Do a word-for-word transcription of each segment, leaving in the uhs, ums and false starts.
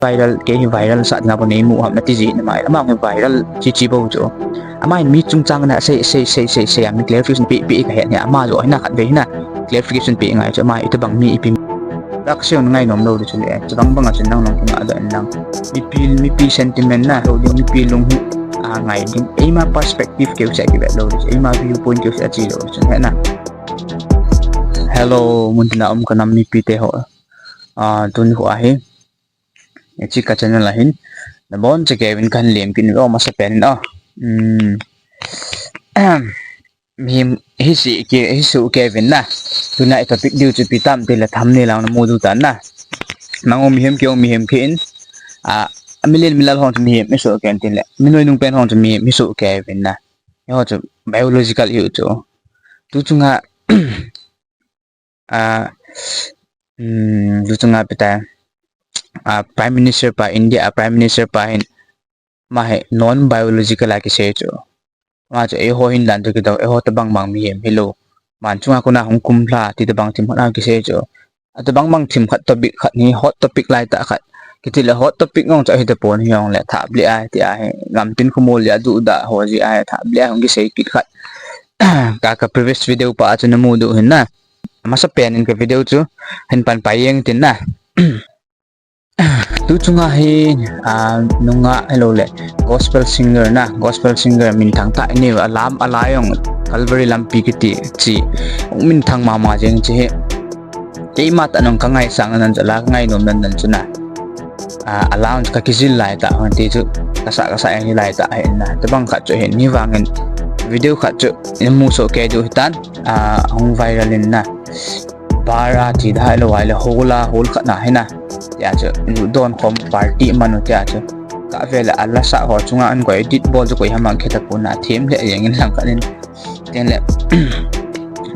viral, kei hi viral sah dinga bou neimu ham nati ji na mai. Ama hi viral chi chi bou chu. Ama hin mi chungchang na sei, sei, sei, sei, sei, a mi clarification pe, pe ka het ni. Ama jo hi na khat ve hi na clarification pe ngai chu. Ama itobang mi ipi. Dak se un ngai nom lou di chu le. Chubang bang a chun nang nong ki ma da nang. Mipi, mipi sentiment na lou di mipi lung hi. A ngai ding. Eima perspective keu se ki ve lou di chu. Eima viewpoint keu se a chi lou di chu. He na. Hello, mun tina um ka nam mipi te ho. A, tun ho ahi. Hiche ka channel a hin nabon chauvin kahin lem kit in, o, masa pen in, o. Hmm. Mihem hi su kei, hi su kei uvin na. Tuna i topic diu chu ipi ham ti le thumbnail a namu diu tan na. Nang u mihem, kei u mihem kei in. A, milen milal hon chu mihem hi su kei in tin le. Minoi nung pen hon chu mihem hi su kei uvin na. Eiho chu biological hi u chu. Tu chunga a, um, tu chunga ipi ta, a, Prime Minister pa, India a Prime Minister pa hin, ama hi non biological a kisei chu. Ama chu eiho hin dan chu kidou, eiho tabang bang mihem hilou. Ama chunga kona hung kumlha, ti tabang thim khat a kisei chu. A tabang bang thim khat topic khat hi hot topic lai tah khat. Kiti le hot topic ngong chu ahi tapon hi ong le thap le a, ti a hi, ngam tin khumol le a duh dah ho ji a hi, thap le a hung kisei kit khat. Ka, ka previous video pa chu namu diu hin na. Masa pen in ka video chu hin pan pai jeng tin na. Tu chunga hi, a, nungah hilou le gospel singer na, gospel singer minthang tah inei u, alam, alai ong Calvary lampi kiti chi. Minthang mama jeng chi hi. Keima tah nong ka ngaisang nan chu la, ka ngainom nan nan chu na. A, alam chu ka kijil lai tah, hon ti chu ka sa, ka sa jeng lai tah hi na. Tabang khat chu hin ni vangin video khat chu namu soh kei diu hitan. A, hung viral in na. Bar a ti da hilou a le hall a, hall khat na hi na. Tia chu, don khom party man u tia chu. Ka ve le a lasa ho chunga an koi edit bol chu koi ham a khe tapon na them le jeng in lang khat in. Tin le,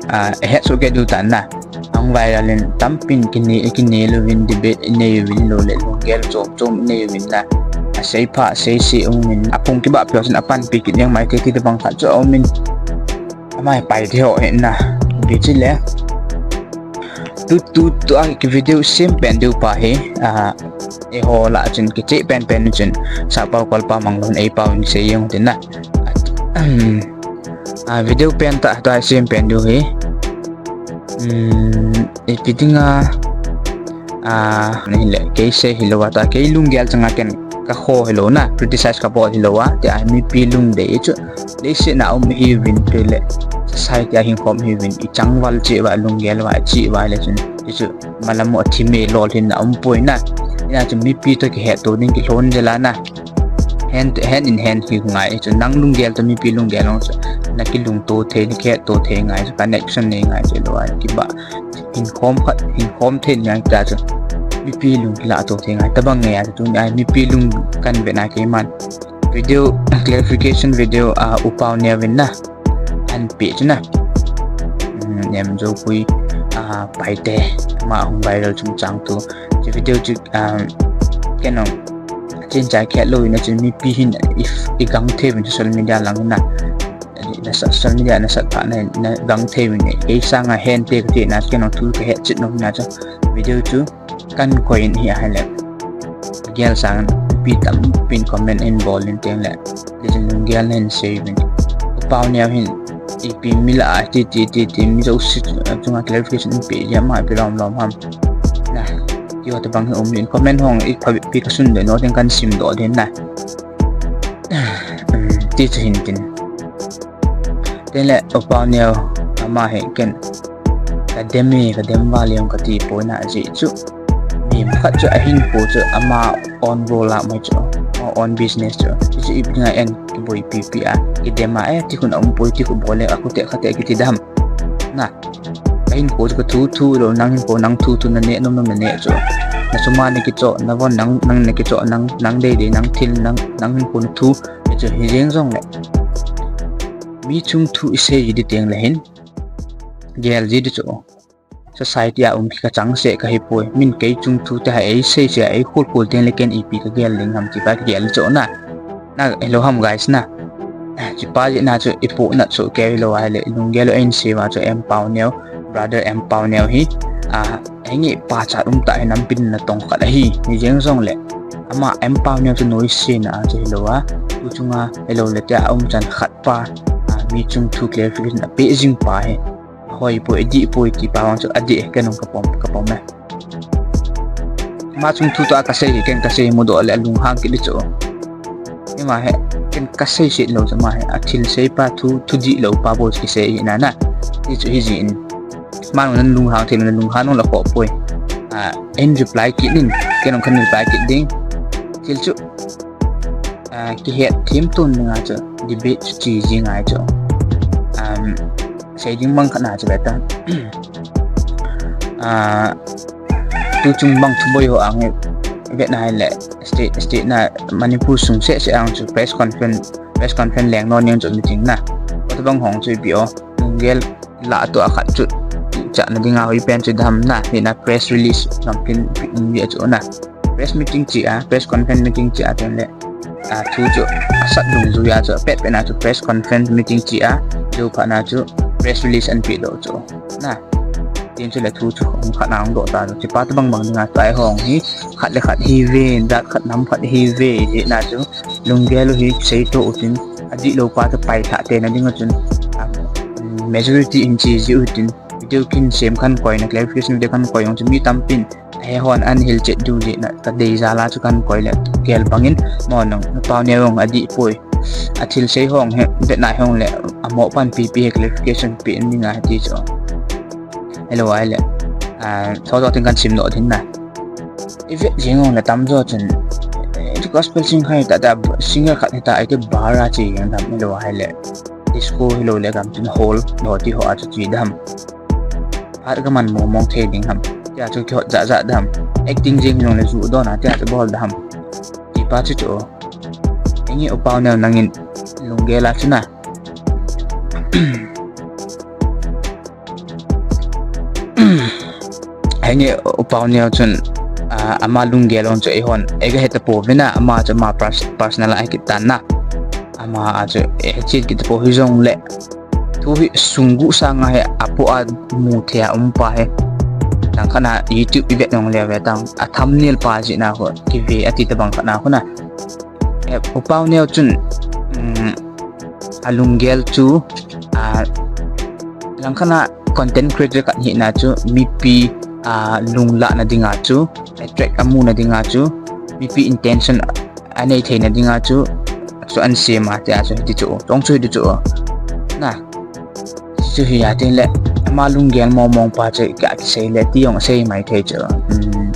a, het soh kei diu tan na. Hung viral in tampin kine, kine louvin debate inei uvin lou le lunggel chom chom inei uvin na. A sei pha, sei se um in. A phung kibah peh chun a panpi kit jeng mai te ti tabang khat chu a um in. Ama hi pai thei ho hi na. Bi chi le. Tu, tu, tu a ki video sem pen diu pa hi. A, eiho lah chun kicheh pen pen chun. Sa pau kol pa mang lou ei pau in sei jeng tin na. A, video pen tah tah sem pen diu hi. Um, ipi dinga, a, nahi le, kei sei hilou a ta, kei lunggel changa ken ka kho hilou na, criticize ka bol hilou a, tia mipi lungdei chu. Leiset na um ihiuvin ti le, society a hing khom ihiuvin, i changval cheh uva, lunggel uva, cheh uva le chun, ti chu, malam u a thim e lol hin na um poi na. Ina chu mipi toh kihetto ding kilhon jel a na. Hand, hand in hand hi ngai chu, nang lunggel toh mipi lunggel ong chu, na kilungto thei, na kihetto thei ngai chu, connection nei ngai chu lou a, kiba. Hin khom khat, hin khom thei ngai ta chu. Mipi lung kilah to thei ngai, tabang ngai a chu, tuni a mipi lung kan ve na keiman. Video, clarification video, a, U Pau Neo vin na. An pe chu na. Hmm, nem jo pui, a, pai te, ama hung viral chungchang tu. Chu video chu, a, ken ong. Chin chai khet lou in a chun mipi hin if i gang thei uvin social media lang na. Na sa-, social media na sat pha na, na gang thei uvin e. Kei sanga hen te ka ti na ken ong thu ka het chet nom na chu. Video chu kan koi in hi a hi le. Gel sang pi tampin comment in bol in teng le. Le chun lunggel na hin sei uvin. U Pau Neo hin ipi mi lah a ti, ti, ti, ti, mi jouse chunga clarification in pe jia ma pi lom lom ham. Na, ti ho tabang hi um in comment hong i pha pi ka sun de no, teng kan sim doh den na. Um, ti chu hin tin. Tin le, U Pau Neo, ama hi ken. Ka dem e, ka dem val e ong ka ti poi na jeh chu. Mi khat chu ahinkho chu ama own role a mai chu. Ama own business chu. Chu chu ipi ngai en kiboipi pi a. Kidem a e, ti khun a um poi, ti khun bol le, a khu te kha te kiti dam. Na. Ka hinkho chu ka thu thu lou, nang hinkho nang thu thu na neh nom nom na neh chu. Na sum a na kichoh, na von nang, nang na kichoh, nang, nang dei dei, nang thil, nang, nang hinkho na thu. Chu hi jeng jong le. Mi chung thu i sei ji di teng le hin. Gel ji di chu. Society a um ki ka chang se ka hi poi. Min kei chung thu te ha ei sei se ei khul khul teng le ken ipi ka gel ding ham ti pa ka gel chu na. Na, hello ham guys na. Chi pa ji na chu i pu na chu kei lo ai le lunggel lo en se wa chu M Pau Neo, brother M Pau Neo hi. A, ei nge pa cha um ta hi nam pin na tong khat ahi. Ni jeng jong le. Ama M Paoneo chu noise na a chu hilou a, tu chunga hilou le tia um chan khat pa, a, mi chung thu clarification a pe jing pa hi. Hoi poi, dih poi ti pa vang chu adih ken jong ka pom, ka pom e. Ama chung thu toh a ka sei hi, ken ka sei mudoh le alunghang kit di chu. Ima hi, ken ka sei set lou chu ama hi, athil sei pa thu, thu dih lou pa bou chu kisei hi na na. Ti chu hi jin. Ama jong na lunghang thei lou na lunghang nung la khoh poi. A, in reply kit in, ken jong kan reply kit ding. Thil chu, a, kihet them tun dinga chu, debate chu chi jing ngai chu. Um, sei ding mang khat na chu beta. A, tu chung bang thuboi ho ang vet na le state, state na Manipur sung seh seh ang chu press conference, press conference leng non ning chu meeting na. Ko tu bang hong chu ipi o, lunggel lah toh a khat chu, chana dinga hoi pen chu dam na, ni na press release lam kin pi um via chu na. Press meeting chi a, press conference meeting chi a ten le. A, thu chu, asat dungjui a chu, pet pet na chu press conference meeting chi a, chu pha na chu press release an pe doh chu. Na. Tin chu le thu chu hung khat na hung doh ta chu. Chi pa tu bang bang dinga tu ai hong hi, khat le khat hi ve, jat khat nam khat hi ve, hi na chu. Lunggel u hi sei to u tin, adih lou pa chu pai tha te na ding a chun. A, majority in chi ji u tin, video kin sem kan koi na clarification video kan koi jong chu mi tam pin, he hon an hil chet du ji na ka dei jal a chu kan koi le gel bangin mo nong Paoneo jong adih poi. Athil sei hong he, vet na hong le, amo pan pi pi he clarification pi in dinga he ti chu. Hello, ai le. A, tho tho tin kan sim no din na. I vet jing ong le tam jo chun, eh, gospel sing khai ta ta singer khat hi ta ai te bar a chi yang dam hello ai le. Disco hilou le gam tin hall, lo ti ho a chu chi dam. Phat ka man mo mong thei ding ham. Tia chu ki hot ja ja dam. Acting jing hilou le ju don a tia chu bol dam. Ti pa chu chu. Engi U Paoneo nangin lunggel a chu na. Henge U Paoneo chun, a, ama lunggel ong chu eihon, eiga heta pouvin a, ama chu ama pers-, personal a kit tan na. Ama a chu, eh, chet kit po hi jong le. Thu hi sung guh sanga hi apo a mu thei a um pa hi. Tang khat na YouTube i vet nong le ve tang, a thumbnail pa ji na ho, ki ve a ti ta bang khat na ho na. Eh, U Paoneo chun, um, alunggel chu, a, lang khat na content creator khat hi na chu, mipi, a, lung la na dinga chu, attract amu na dinga chu, mipi intention anei thei na dinga chu, chu an sem a, tia chu, ti chu, tong chu, ti chu. Na, chu hi a tin le, ama lunggel mo mong pa chu, ka kisei le, ti jong sei mai thei chu. Um,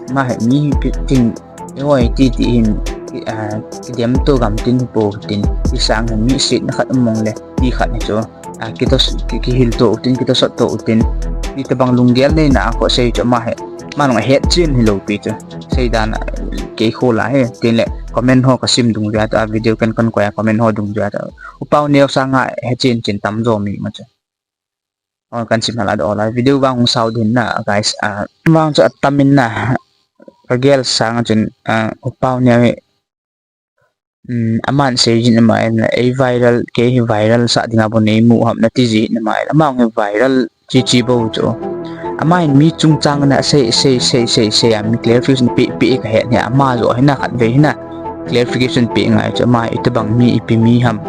ama hi mi pi tin, Eiho ti ti hin, ki, a, kidem to gam tin hi po tin, ti sang hin mi set na khat um mong le, ti khat hi chu, a, kito s-, ki, kihil to u tin, kito sot to u tin, ti ta bang lunggel nei na a ko sei chu ama hi, ama nung a het chin hilou pi chu, sei dan a, kei kho la hi, tin le, comment ho ka sim dungjui a ta, video kan kan ko a comment ho dungjui a ta, U Paoneo sanga het chin chin tam jo mi ma chu. Ol kan sim hala do la video vang hung sao din na, guys. A, vang chu atam in na. Ka gel sang a chun, a, U Paoneo hi, um, aman sei jin ama en la, ei viral, kei hi viral sa dinga bo nei mu ham na ti ji na ma en. Ama hi viral chi chi bo chu. Ama in mi chungchang na sei, sei, sei, sei, sei, a mi clarification pe, pe ka het ni ama jo hi na khat ve hi na. Clarification pe ngai chu ama itobang mi ipi mi ham.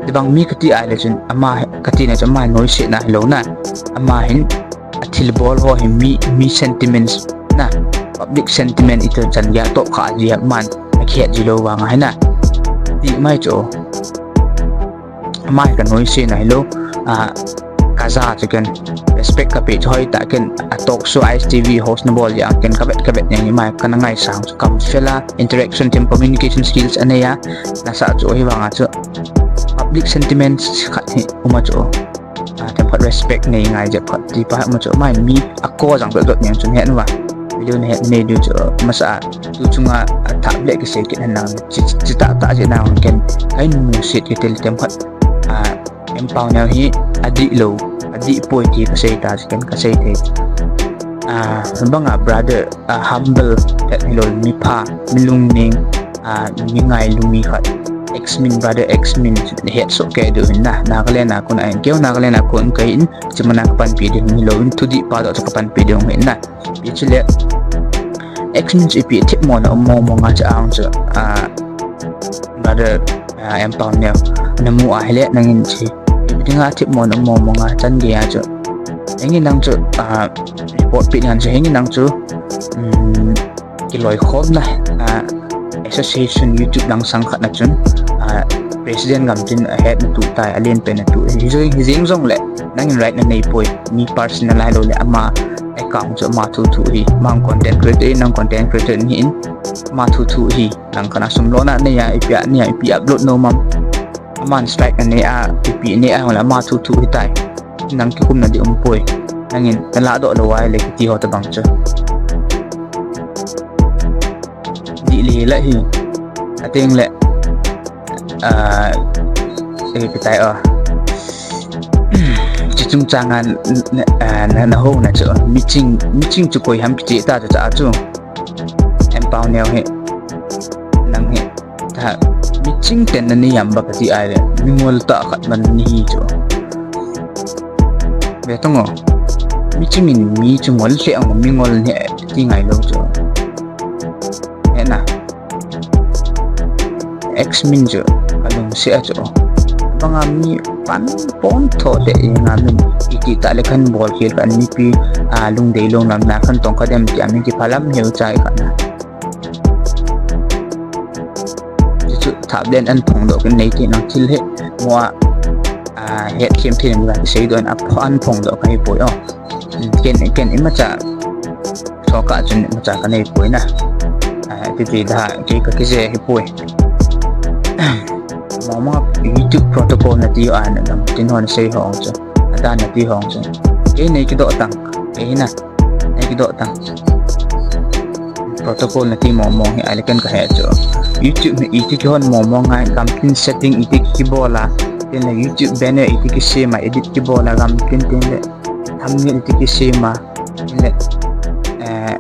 Itobang mi kati ai le chun ama he, kati na chu ama noise na hilou na. Ama hin athil bol ho hi mi, mi sentiments na. Public sentiment ito chan ya to kha ji man. Akhet ji lou vang a hi na. Ti mai chu. Ama hi ka noise na hilou. A, ka ja chu ken respect ka pe chu hoi ta ken a talk show I S T V host na bol ya ken ka vet ka vet ni mai ka na ngai sang chu kam fel a interaction them communication skills anei a nasa chu hi vang a chu public sentiments khat hi um a chu a them khat respect nei ngai jep khat ti pa um a chu mai mi a ko jang dot dot ni chu het nu va video na het nei du chu masa tu chunga a thap le ki sei kit na chi chi ta ta je na ken kai nu sit ki tel them khat a M Paoneo hi adih lou, adih poi ti ka sei ta, ken ka sei thei. A, banga brother, a, humble, tet hilou mi pha, mi lungning, a, mi ngailu mi khat. X-Min, brother X-Min, het so ke du hin na, Nagaland a kun a in, keu Nagaland a kun kai in, chimana ka panpi ding hilou in, thudih pa do ka panpi ding hin na. Pi chile, X min chu ipi thip mona um mong mong a chu ang chu, ah, brother, ah, Empower Neo. Namu a hile nangin chi. Ipi dinga thip mona um mong mong a chan gei a chu. Henge nang chu, ah, report pe ngan chu henge nang chu, um, kiloikhomna, ah, association YouTube lang sang khat na chun, ah, president gam tin a head na tu tai, a len pen na tu. Hi jong, hi jeng jong le, nangin right na nei poi, mi personal lai lo le, ama account chu ama thu thu hi, mang content creator, nang content creator ni in, ama thu thu hi, nang kana sum lo na nei a, ipi a, nei a, ipi upload nom am. Aman strike na nei a, ipi nei a, hong le ama thu thu hi tai. Nang kikhum na di um poi. Nangin, na la do lo wai le kiti ho ta bang chu. Di le la hi. A teng le, ah, eh, pi tai a. Chi chung chang an, na, na, na ho na chu. Miching, miching chu koi ham kichi ta chu cha chu. Empower Neo hi. Nang hi. Ta, miching ten na ni yam ba kati ai le. Mingol ta khat man ni hi chu. Ve tong o. Miching in mi chu ngol le ang mingol ni ti ngai lo chu. He na. X min chu, kalungset a chu. Banga mi pan pon tho le i nga min. Iti ta le kan bol khel kan mipi, a, lungdei lou lam na kan tong ka dem ti a min kiphalam heu chai ka na. Chu thap den an phong do kan nei ti nang thil he. Mo a, a, het khem thil ni ba sei do an a pho an phong do ka hi poi o. Ken, ken imacha. Thoka chun imacha ka nei poi na. A, ti ti da, ki ka kije hi poi. Mama YouTube protocol na ti a na dam tin hon sei hong chu. Ada na ti hong chu. Ke nei kido tang. Ke hi na. Nei kido tang. Protocol na ti mo mo hi ai le ken ka he chu. YouTube hi iti kihon mo mo ngai, gam tin setting iti kibol a. Tin le YouTube banner iti kisem a, edit kibol a gam tin tin le. Thumbnail iti kisem a. Tin le, eh,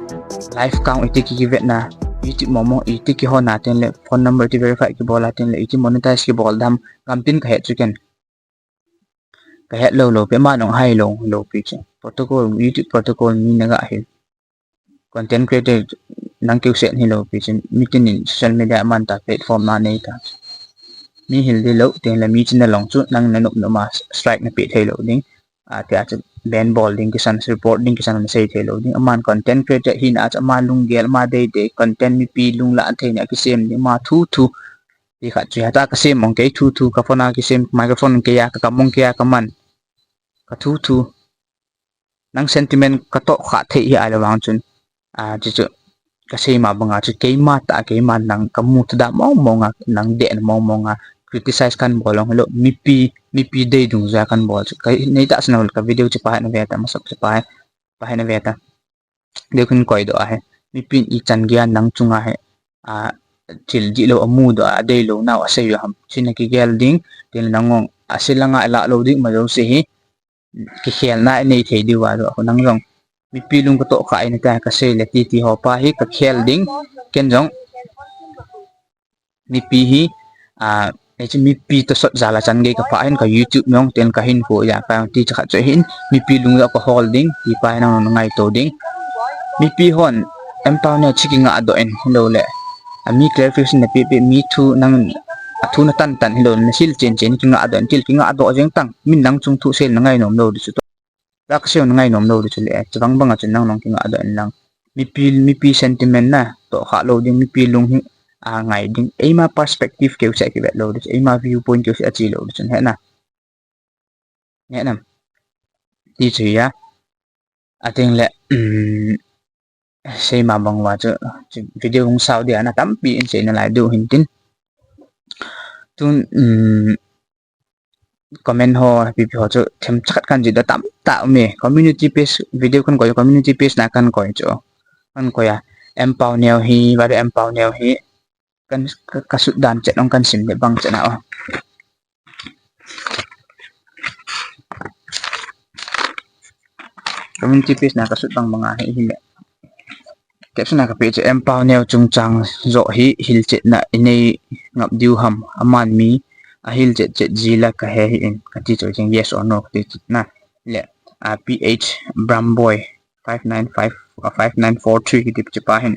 live count iti kivetna. YouTube mo mo iti kihon a tin le. Phone number iti verify kibol a tin le. Iti monetize kibol dam. Gam tin ka he chu ken. Ka het lou lou pi, ama nung hai lou lou pi chu. Protocol, YouTube protocol mi na ga hi. Content creator nang keu set hi lou pi chu. Mi tin in social media man ta platform na nei ta. Mi hil di lou, tin le mi chin na long chu, nang na nup nup ma strike na pe thei lou ding. A, ti a chu ban bol ding kisan, report ding kisan na sei thei lou ding. Aman content creator hi na chu ama lunggel, ama dei dei, content mipi lung la thei na kisem ding, ama thu thu. Ti khat chu hata ka sem ong kei thu thu ka phone a kisem microphone kei a ka kam ong kei a ka man. Ka thu thu. Nang sentiment ka toh kha thei hi ai le vang chun. A, chu chu. Ka sei ma banga chu keima ta keima nang ka mu thu da mong mong a nang de na mong mong a criticize kan bol ong hilo mipi, mipi dei dung ja kan bol chu. Ka nei ta sna ka video chu pa na ve ta masap chu pa, pa na ve ta. Deu kin koi do ahe. Mipin i chan gei a nang chunga he. A, thil di lou a mu do a, dei lou nau a sei ham. China kigel ding, tin nang ong a sei langa la lou ding ma lou sei hi. Kikhel na nei thei diu a do a nang jong. Mipi lung ka toh kha in ta ka sei le ti ti ho pa hi ka khel ding. Ken jong. Mipi hi, a, ei chu mipi to sot jal a chan gei ka pha hin ka YouTube nong ten ka hin ko ya ka ti cha khat chu hin mipi lung ka hol ding, ti pa nang ngai to ding. Mipi hon, Empower Neo chi ki nga do en lo le. A mi clarification na pi pi mi thu nang a thu na tan tan lo na sil chen chen ki nga do en til ki nga do jeng tang min nang chung thu sel na ngai nom lo di chu to. Ka ka seo na ngai nom lo di chu le, eh, chubang bang a chun nang nong ki nga do en lang. Mipi, mipi sentiment na, to kha lo ding, mipi lung hi, a ngai ding. Eima perspective keu se ki vet lo di chu, eima viewpoint keu se a chi lo di chun he na. He na. Ti chu ya. A ting le, um, sei ma bang wa chu, chu video hung sao dia na tampi in sei na lai du hin tin. Tun, um, comment ho, P P ho chu, them chakat kan ji da tam ta mi. Community page, video kan koi, community page na kan koi chu. Kan koi a, Empower Neo hi, ba Empower Neo hi. Kan, ka, ka sut dan chet ong kan sim le bang chet na o. Community page na ka sut bang bang a hi, hi le. Caption a ka pe chu Empower Neo chungchang jo hi hilchetna i nei ngap diu ham, aman mi a hilchet chet ji la ka he hi in ka ti chu jing yes or no ka ti chu na le a P H Bramboy five nine five, uh, five nine four three ki ti chu pa hin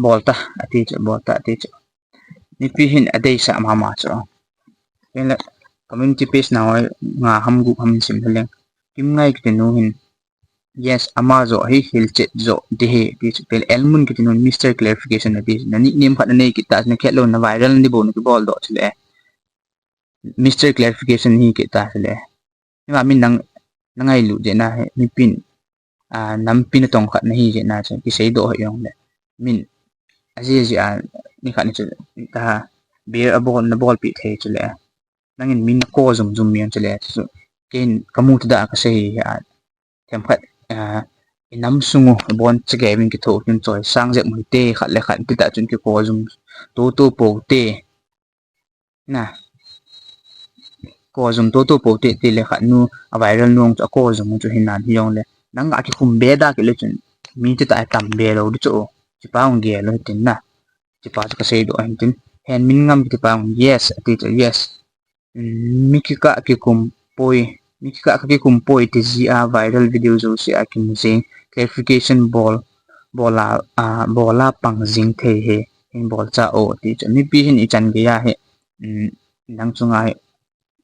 bol ta, ati chu, bol ta, ati chu. Mipi hin adeisah mama chu. Hinla community page na hoi nga ham gup ham sim leng. Kimngai kiti nu hin, yes, ama jo hi hilchet jo di hi, ati chu. Pen Elmun kiti nu hin Mister Clarification ati chu. Na nickname khat nanei kit ta, nakhet lou na viral nadi bou nakibol doh chu le. Mister Clarification hi kit ta chu le. Hima min nang, nangailut jeh na hi, mipin, ah, nampi natong khat nahi jeh na chu, kisei doh hi jong le. Min, ajeh jeh a, nikhat ni chu, ta, beer abol, nabolpi thei chu le. Nangin min nako jum jum mi chu le, chu, ken kamu tada kasei hi a, themkhat, ah, inam sung u, bon chege min kitho kin choi, sang jep mu te, khat le khat, ti ta chun kiko jum, to to po te. Na. Ko jum to to po te, te le khat nu, a viral nu chu, ko jum chu hinan hi jong le. Nang a kikhum be da kit le chun, mi te ta tam be lou di chu. Chipa hung gel lou tin na. Chipa chu kasei doh hin tin. Hen min ngam kiti pa hung, yes, ati chu, yes. Mm, mi kikah kikum poi, mi kikah ka kikum poi ti jeh a viral video jouse a kimu jing, clarification bol, bol a, ah, bol a pang jing thei hi, hin bol cha o ti chu. Mipi hin ichan gei a hi, mm, nang chunga hi,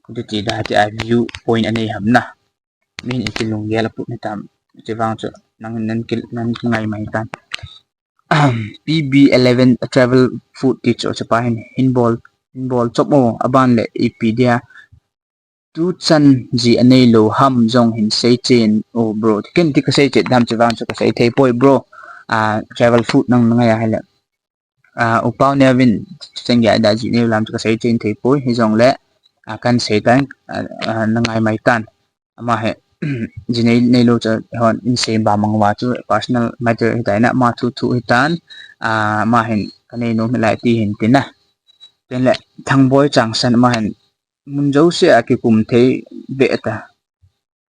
khuti ti da ti a view point anei ham na. Min iti lunggel aput ni tam, ti vang chu, nang, nang ki, nang kingai mai tan. P B eleven travel food ti chu, chu pa hin, hin bol, hin bol chop o, aban le ipi dia. Tu chan ji anei lou ham jong hin sei chen o bro. Ken ti kasei chet dam chu vang chu kasei thei poi bro. Ah, travel food nang nangai a hile. Ah, upau nevin cheng ya da ji neu lam chu kasei chen thei poi. Hi jong le, ah, kan sei tan, ah, ah, nangai mai tan. Ama hi, ji nei, nei lou chu hon in sei ba mang va chu personal matter hi tai na, ama thu thu hi tan. Ah, ama hin kanei nom hi lai ti hin ti na. Ken le Thangboi Changsan ama hin mun jouse a kikum thei ve ta.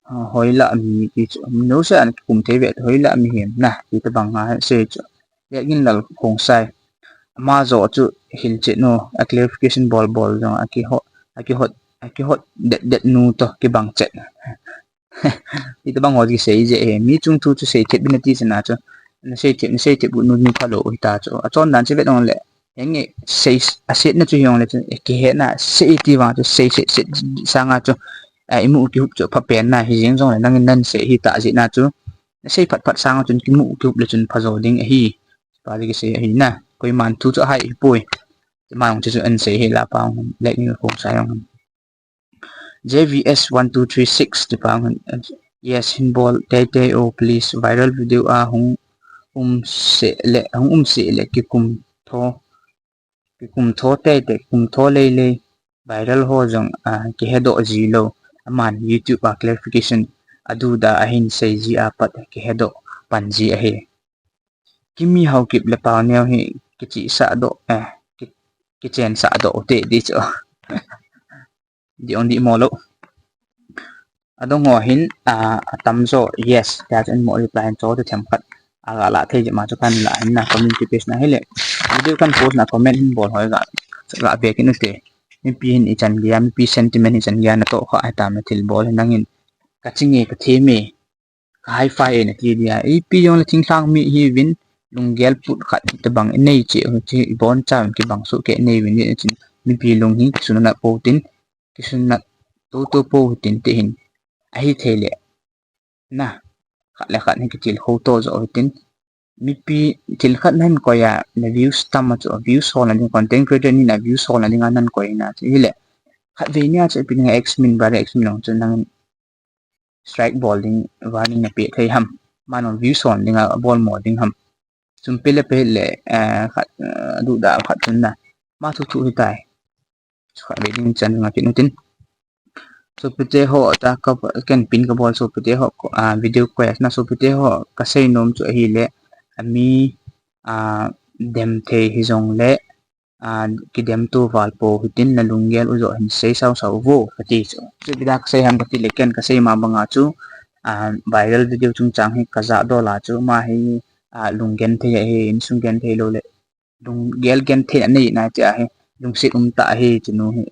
Ah, hoilah mi ti chu, mun jouse a kikum thei ve ta, hoilah mi hin na, ti tabang a sei chu. Letginlal Khongsai. Ama jo chu hilchet nu, a clarification bol bol jong, a kihot, a kihot, a kihot det det nu to kibang chet. Ti tabang ho kisei je he, mi chung thu chu sei thep bin ati chana chu. Na sei thep, na sei thep nu mi phalou hi ta chu. Achon dan chu vet ong le. Henge sei, asetna chu hi ong le chu, eh, kihetna sei ti vang chu sei, sei, sei sanga chu, eh, imu kihup chu phapen na hi jeng jong le nangin nan sei hi ta jeh na chu. Na sei phat phat sanga chun kimu kihup le chun phajo ding ahi. Pa ji kisei ahi na. Koiman thu chu ahai hi poi. Ti ma ong chu chu an sei hi la pa ong le ni Khongsai ong. J V S one two three six ti pa hin, yes, hin bol tei tei o please, viral video a hung um se le, hung um se le kikum tho, kikum tho tei tei, kikum tho lei lei, viral ho jong, ah, kihedoh ji lou, aman YouTube a clarification adu da ahin sei ji a pat kihedoh pan ji ahi. Kimi Haokip le Paoneo hi kichihsah doh, eh, ki, kichensah doh u te di chu. Di ong di mo lou. Adong ho hin, ah, atam jo, yes, tia chu in mo reply hin cho te themkhat. Aga la thei jeh ma chu kan la hin na community page na hile. Video kan post na comment hin bol hoi ga, ga be kin u te. Mipi hin ichan gei a, mipi sentiment ichan gei a natoh kha hitam na thil bol hin nangin. Kachinge kathem e. Ka hi-fi e nati dia. Ipi jong le thinglhang mi hiuvin, lunggel put khat tabang inei cheh u chu, ibon chauvin kibang soh kei inei uvin, mipi lung hi kisunat pou tin, kisunat toto pou hitin ti hin. Ahithei le. Na, khat le khat hi kitilkhou to jo hitin. Mipi thil khat nahin koi a, na views tam a chu, views holna ding, content creator ni na views holna ding a nahin koi na chu hile. Khatvei nia chu ipi dinga X min, brother X min long chu nang strike bol ding, warning na pe thei ham. Mano views hol dinga bol mo ding ham. Chun pe le pe le, eh, khat, eh, duda khat chun na. Ma thu thu hi tai. Khatvei ding chan nga kin u tin. Sopite ho ta ka, ken pin kabol sopite ho, ah, video quest na sopite ho kasei nom chu ahile, ami, ah, dem thei hijong le, ah, kidem to val pou hitin na lunggel u jo hin sei sau sau vo kati chu. Chu ipi dia kasei ham kati le ken kasei ma banga chu, ah, viral video chungchang hi kajah dola chu ama hi, ah, lunggenthei ahi, insung genthei lou le, lunggel genthei anei na tia hi, lungset um tah ahi, chunu hi,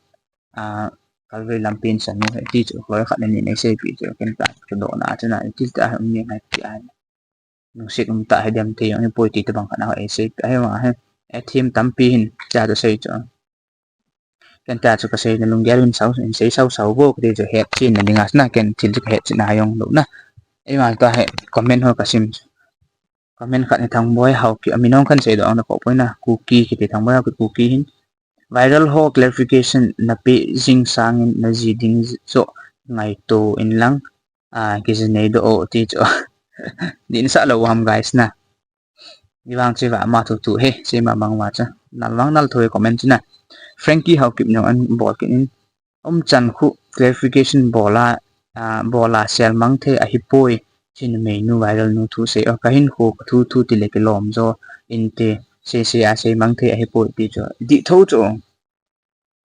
ah, kalvei lampi in sanu hi, ti chu, loi khat le ni nei seipi chu, ken ta, chu dohna chu na, ti ta, um ni ngai ti ahi. nungset um tah hi dem thei jong hipoi ti tobang khat na ho eisei ahi vang ahi. Athem tampi hin cha chu sei chu. Ken ta chu kasei na lunggel in sau, in sei sau sau vo kati chu hetchen na dinga na ken thil chu kahetchen na jong lou na. Eima ta he comment ho kasim. Comment khat ni Thangboi Haokip, amin jong kan seidoh ang na ko poi na. Kuki kiti Thangboi Haokip Kuki hin. Viral ho clarification na pe jing sangin na ji ding chu ngaito in lang. A, kijinei doh o ti chu. Din sa lou ham guys na. Ni vang chi va ma thu thu he, chi ma mang va cha. Nal vang nal thu he comment chi na. Frankie Haokip nong an bol kin in. Umchan khu clarification bola, a, bola sel mang thei ahi poi. Chin mei nu viral nu thu sei o kahin khu ka thu thu ti le kilom jo in te sei sei a sei mang thei ahi poi ti chu. Di tho chu.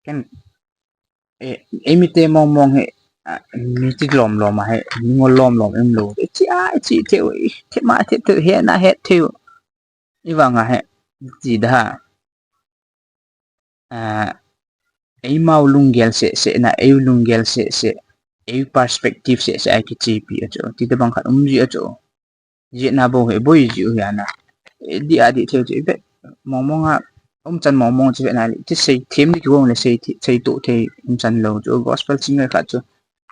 Ken, eh, eimi te mong mong he, a, mi ti lom lom a he, mi ngol lom lom em lo. E chi a, e chi thei u, e thei ma, thei thei, he na, he thei u. I vang a he, ti da ha. A, eimau lunggel se se na, eiu lunggel se se, eiu perspective se se a kichepi a chu. Ti da bang khat um ji a chu. Ji na bo he boi ji u ya na. E, di a di thei u chu, i bet mong mong a, umchan mong mong chu ve na, ti sei them ni ki wong le sei thi, sei to thei umchan lo chu, gospel singer khat chu.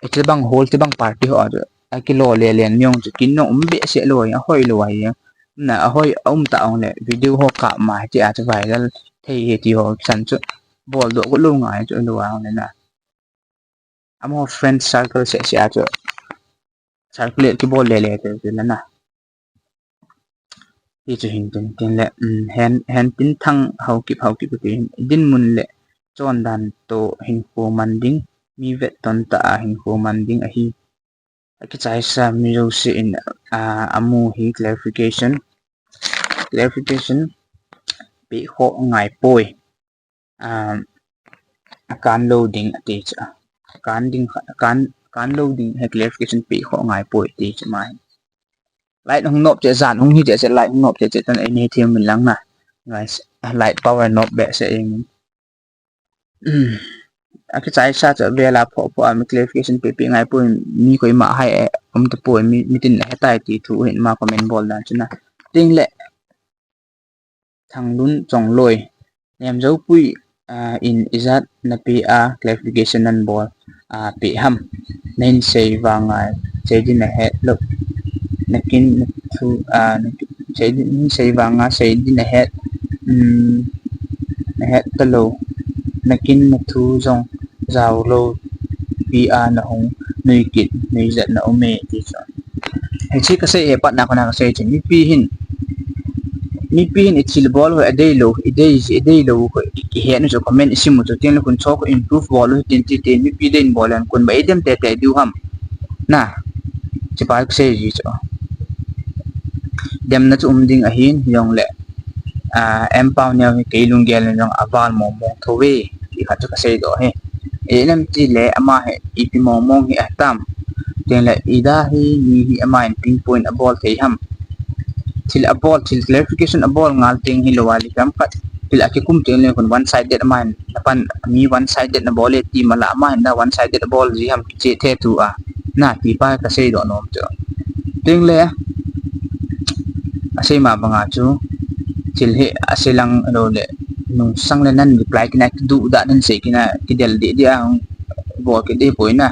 E, ti bang hol, ti bang party ho a chu. A kilo le len nyong chu, kin nong um be se lo, a hoi lo a ya. Na, a hoi, a um ta ong le, video ho ka ma, ti a chu viral thei he ti ho, chan chu. Bol doh ko lo ngai chu, lo a ong le na. Amaho friend circle se se a chu. Circle kibol le le te, te la na. Ti chu hin tin tin le, um, hen, hen tin Thang Haokip, Haokip ti hin. Dinmun le chondan to hinkho man ding, mi vet ton ta a hinkho man ding ahi. Akichai sa mi jouse in, a, amu hi clarification. Clarification pe kho ngai poi. A, a kan lo ding ati cha. Kan ding kha, kan, kan lo ding he clarification pe kho ngai poi ti cha mai. Light hung nop che jan hung hi che che light hung nop che che tan ei ni thiam min lang na. Guys, light power nop be se eng. Akichai sa cha vela pho pho a mi clarification pe pe ngai poi mi koima hai e um ta poi mi, mi tin he tai ti thu hin ma comment bol dan chu na. Ting le Thanglun Chongloi. Nemjopui, a, in ijat na pe a clarification nan bol, a, pe ham. Nahin sei vanga sei din na het lo. Nakin na thu, a, nakin sei din, nahin sei vanga sei din na het. Um, na het ta lo. Nakin na thu jong jao lo. Pi a na hung nui kit, nui jat na um e ti chu. Hiche kasei he pat na kona kasei chu. Mipi hin, mipi hin i thil bol ho, a dei lo, i dei ji, i dei lo ho, i kihet nu chu comment i sim u chu tin le kun cho ko improve bol u tin ti ti, mipi dei in bol an kun ba i dem te te diu ham. Na, chi pa kasei ji chu. Dem na chu um ding ahin, jong le, a, em pau neo hi kei lunggel jong a val mong mong tho ve, ti khat chu kasei doh he. E nam ti le ama he, ipi mong mong hi a tam. Tin le, ida hi, mi hi ama in pinpoint a bol thei ham. Thil a bol, thil clarification a bol ngal ting hi lo a li kam khat. Thil a kikum ting le kun one sided ama in, na pan mi one sided na bol e ti mala ama in da one sided a bol ji ham kiche the tu a. Na ti pa kasei doh nom chu. Ting le, asei ma banga chu. Thil hi asei lang lo le. Nung sang le nan reply kina kidu da nan sei kina kidel di di a. Bol ki di poi na.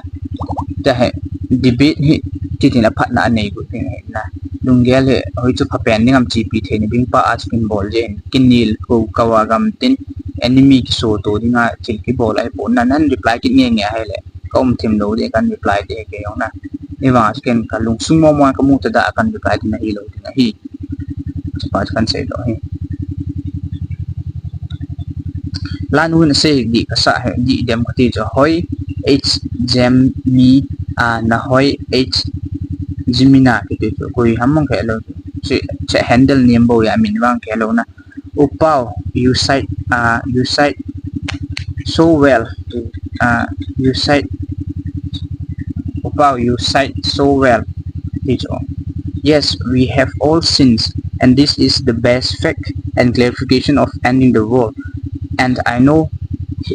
Cha he debate hi ti tin a phat na anei bu tin he na. Lunggel he hoi chu pha pen ding am chi pi thei ni ding pa a chu kin bol je. Kin nil ko kawa gam tin enemy kiso to ding a thil kibol ai pon na nan reply kit nge nge a he le. Ka um thim lo de kan reply de ke jong na. Ni vang a chu ken ka lungsung mo mo ka mu ta da kan reply de na hi lo de na hi. Chu pa chu kan sei doh hi. Lanu in asei di kasa he di dem kati chu hoi H Jem mi a na hoi H Jimina kiti chu koi ham mang ke lo. Che, che handle name bo ya min vang ke lo na. Upau, you said, uh, you said so well. Uh, you said, Upau, you said so well. Ti chu. Yes, we have all sins, and this is the best fact and clarification of ending the world. And I know,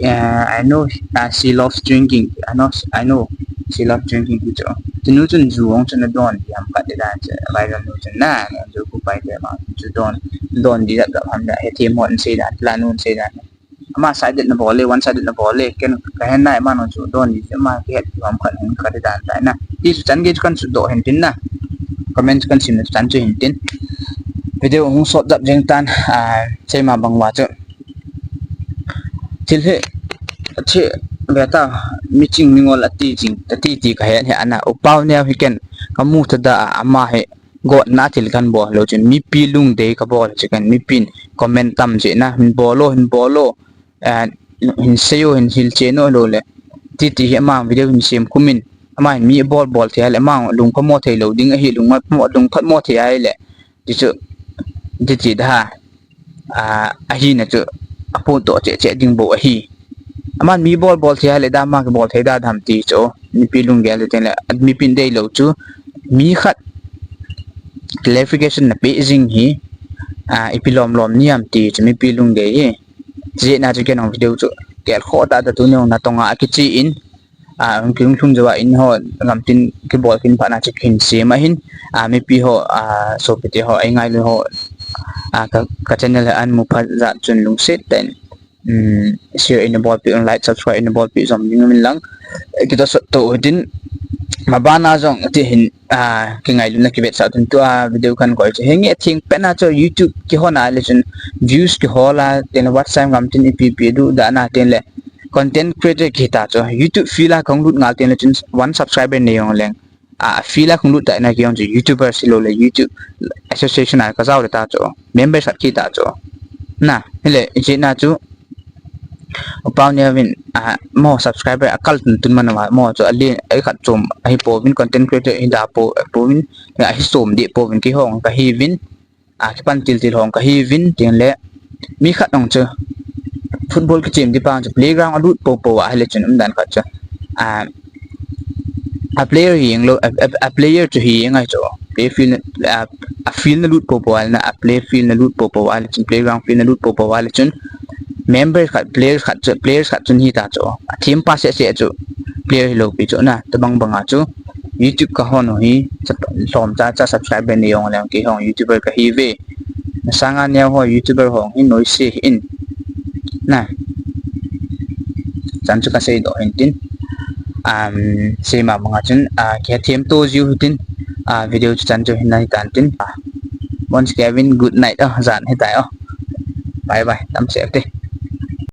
uh, I know, uh, she loves drinking. I know, I know. She love drinking ti chu. Chunu chun ju ong chun adon ti ham khat ti dan chu. Viral nu chun na, na ju ku pai te ma chu don, don di dat ham da. Hethem hon sei dan, la nun sei dan. Ama side na bol le, one side na bol le, ken ka hen nai ma no chu don di, ama ke het ham khat hen khat ti dan tai na. Ti chu chan gei chu kan chu doh hen tin na. Comment chu kan sim na chu chan chu hin tin. Video hung sot dap jeng tan, a, sei ma bang wa chu. Thil hi, athi, ve ta, mi ching mi ngol ati ching, ati ti ka het hi ana, U Paoneo hi ken, ka mu ta da a, ama hi, gotna thil kan bol lo chun, mipi lungdei ka bol chu ken, mipin comment tam che na, hin bol o, hin bol o, eh, hin sei o, hin hilchen o lo le, ti ti hi ama video hin sem kumin, ama hin mi bol bol thei le, ama lung phamo thei lo ding ahi, lung phamo, lung phamo thei ai le, ti chu, ti ti da ha. A, ahi na chu, apu to che che ding bo ahi. Aman mi bol bol thei le da ma ke bol thei da dam ti chu, mipi lunggel te le, mipin dei lo chu, mi khat clarification na pe jing hi, a, ipi lom lom ni am ti chu, mipi lunggel hi. Je na chu ken ong video chu, kel kho ta ta tu ni ong na tonga a kichi in, a, hung kilung thum jawa in ho, ngam tin kibol kin pa na chu kin sem ahin, a, mipi ho, a, sopi te ho, ai ngai lo ho, a, ka, ka channel an mu pha ja chun lungset ten, um, share in bol pi, like, subscribe in bol pi, zom ding min lang, eh, kito so to din, ma ba na jong ti hin, a, ki ngai lu na ki vet sa tun tu a video kan koi chu. Henge thing pe na chu YouTube ki ho na le chun views ki ho la, ten watch time ngam tin ipi pi du da na ten le, content creator ki ta chu, YouTube field a kong lut ngal ten le chun one subscriber nei ong leng. A, field a kong lut ta na ki ong chu YouTuber si lo le YouTube association a ka jao le ta chu. Member sat ki ta chu. Na, hi le, je na chu. U Paoneo vin, a, mo subscriber a kal tun tun man wa, mo chu a le, ai khat chom, a hi po vin content creator hi da po, po vin, a hi som di po vin ki hong ka hi vin. A, kipan til til hong ka hi vin, tin le, mi khat ong chu, football ki chem di pang chu, playground a lut po po a, hi le chun um dan khat chu. A, a player hi eng lo, a, a, a player chu hi eng ai chu, play field, a, a field na lut po po a, na a play field na lut po po a, le chun playground field na lut po po a, le chun member khat, player khat chu, player khat chun hi ta chu, a team pa se se chu, player hi lo pi chu na, ta bang bang a chu, YouTube ka hon hi, cha, lom cha cha subscriber ni ong leng ki hong YouTuber ka hi ve. Na sanga neo ho YouTuber hong hi noi se hi in. Na. Chan chu ka sei do hin tin. Um, sei ma bang a chun, a, ki ha them to jiu hin tin. A, video chu chan chu hin na hi tan tin. A, once Kevin, good night. Oh, jan hi tai oh. Bye bye. Tam se te.